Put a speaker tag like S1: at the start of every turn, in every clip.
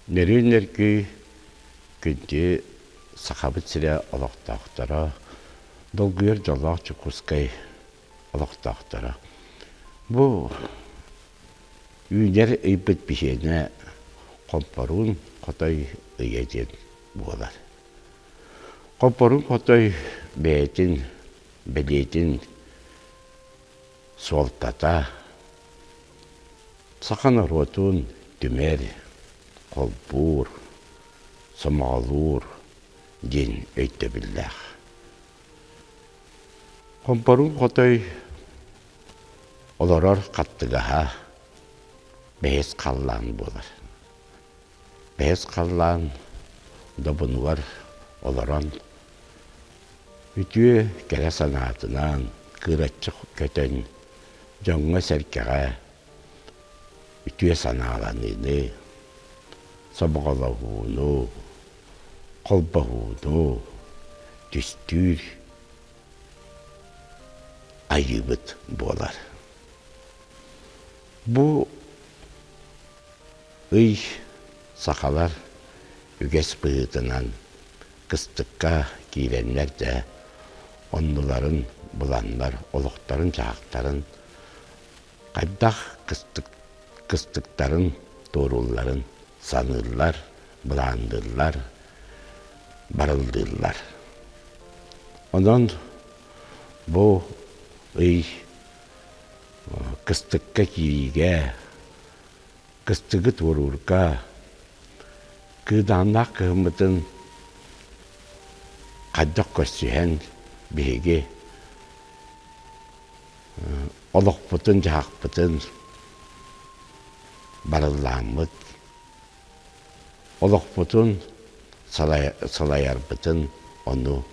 S1: Нөрүөн нөргүй күндү Сахабыт сирэ олохтоохторо, долгуйар дьоллоох Дьокуускай олохтоохторо. Бу үүнэр ыйбыт биһиэнэ Хомпоруун Хотой ыйа диэн буолар. Хомпоруун Хотой бэйэтин бэлиэтин суолтата саха норуотун түмэр, холбуур, сомоҕолуур диэн өйдөбүллээх. Хомпоруун Хотой олорор хаттыгаһа бэһис халлаан буолар. Бэһис халлаан добунугар олорон үтүө кэрэ санаатынан кыыраччы көтөн дьоҥҥо-сэргэҕэ үтүө санааланыыны, сомоҕолоһууну, холбоһууну түстүүр айыыбыт буолар. Бу ый сахалар үгэс быһыытынан кыстыкка киирэннэр да оннуларын буланнар олохторун-дьаһахтарын хайдах кыстык кыстыктарын туоруулларын саныыллар, былаанныыллар, барыллыыллар. Онон бу ый кыстыкка киириигэ, кыстыгы туоруурга, кыыдааннаах кыһыммытын хайдах көрсүһэн биһиги олохпутун-дьаһахпытын барыллааммыт, олохпутун салайарбытын ону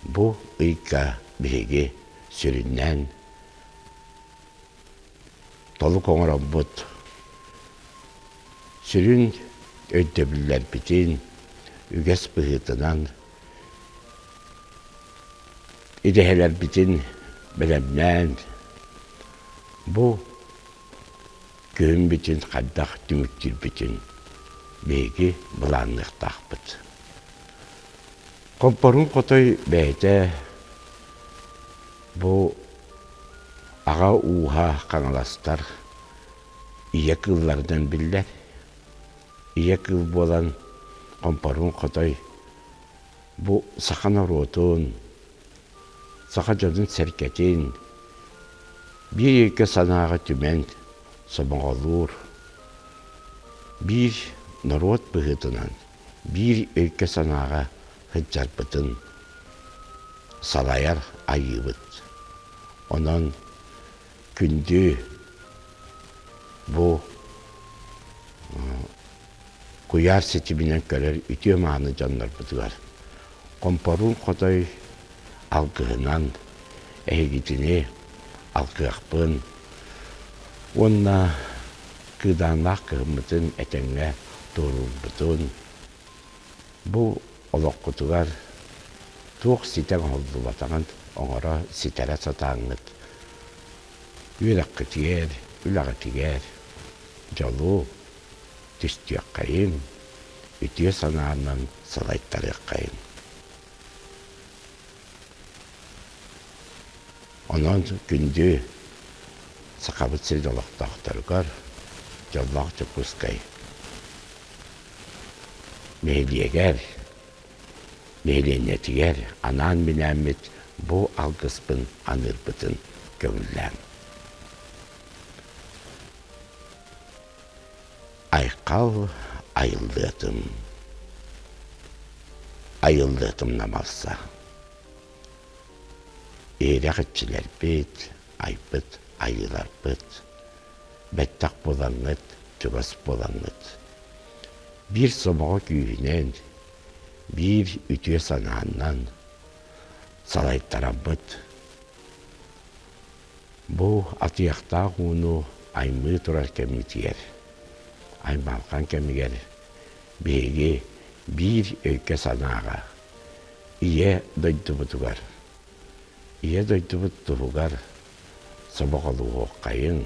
S1: бу ыйга биһиги сүрүннээн толук оҥороммут сүрүн өйдөбүллэрбитин үгэс быһыытынан идэһэлэрбитин бэлэмнээн бу күһүммүтүн хайдах түмүктүүрбүтүн биһиги былаанныахтаахпыт. Хомпоруун хотой бэйэтэ бу аҕа ууһа хаҥаластар ийэ кыылларынан биллэр. Ийэ кыыл буолан Хомпоруун хотой бу саха норуотун, саха дьонун-сэргэтин биир өйгө санааҕа түмэн сомоҕолуур, биир норуот быһыытынан биир өйгө санааҕа сылдьарбытын салайар айыыбыт. Онон күндү бу куйаар ситиминэн көрөр үтүө-мааны дьоннорбутугар Хомпоруун Хотой алгыһынан эһигитини алгыахпын уонна кыыдааннаах кыһыммытын этэҥҥэ туоруурбутун бу олоххутугар туох ситэ оҥоһуллубатаҕын оҥоро ситэрэ сатааҥҥыт үөрэххитигэр, үлэҕитигэр дьолу түстүөххэйиҥ, үтүө санаанан салайтарыаххайыҥ. Онон күндү Сахабыт сирин олохтоохторугар дьоллоох Дьокуускай нэһилиэгэр, нэһилиэнньэтигэр анаан-минээммит бу алгыспын аныырбытын көҥүллээҥ. Айхал айыллыатым, айыллыатым намалса. Иһирэх иччилэрбит, айбыт айыыларбыт, бэттэх буолаҥҥыт, чугас буолаҥҥыт. Биир сомоҕо күүһүнэн, биир үтүө санааннан салайтараммыт Бу атыйахтаах ууну аймыы турар кэммитигэр, аймалҕан кэмигэр биһиги биир өйгө-санааҕа Ийэ дойдубутугар, Ийэ дойдубут туһугар сомоҕолуһуоххайыҥ,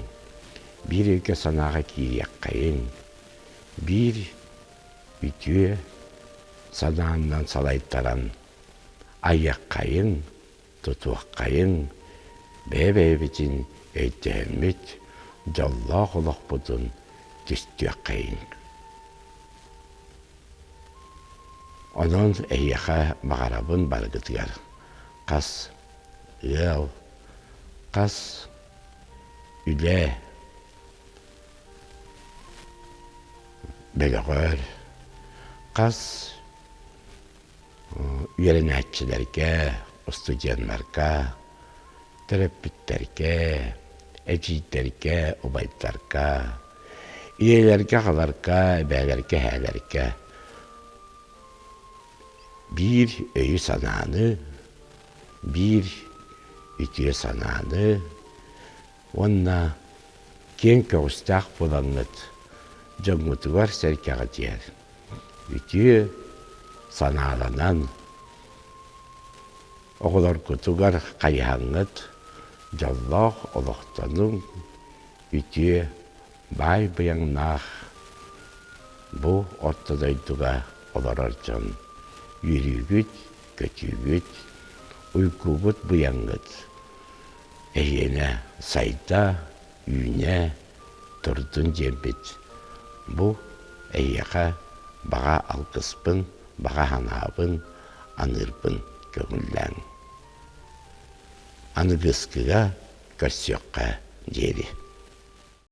S1: биир өйгө-санааҕа киириэххэйиҥ. Биир үтүө санааннан салайтаран айыаххайыҥ, тутуоххайыҥ, бэйэ-бэйэбитин өйдөһөммүт дьоллоох олохпутун түстүөххэйиҥ. Онон эһиэхэ баҕарабын барыгытыгар хас ыал, хас үлэ бөлөҕөр, хас үөрэнээччилэргэ, устудьуоннарга, төрөппүттэргэ, эдьиийдэргэ, убайдарга, ийэлэргэ-аҕаларга, эбээлэргэ-эһээлэргэ биир өйү-санааны, биир үтүө санааны уонна киэҥ көҕүстээх буолаҥҥыт дьоҥҥутугар-сэргэҕитигэр үтүө санааланан оҕолоргутугар хайыһаҥҥыт дьоллоох олохтонуҥ, үтүө баай быйаҥнаах бу орто дойдуга олорор дьон үөрүүгүт, көтүүгүт, уйгугут быйаҥҥыт эһиэнэ сайда, үүнэ турдун диэммит бу эһиэхэ баҕа алгыспын, баҕа санаабын аныырбын көҥүллээҥ. Аныгыскыга көрсүөххэ диэри.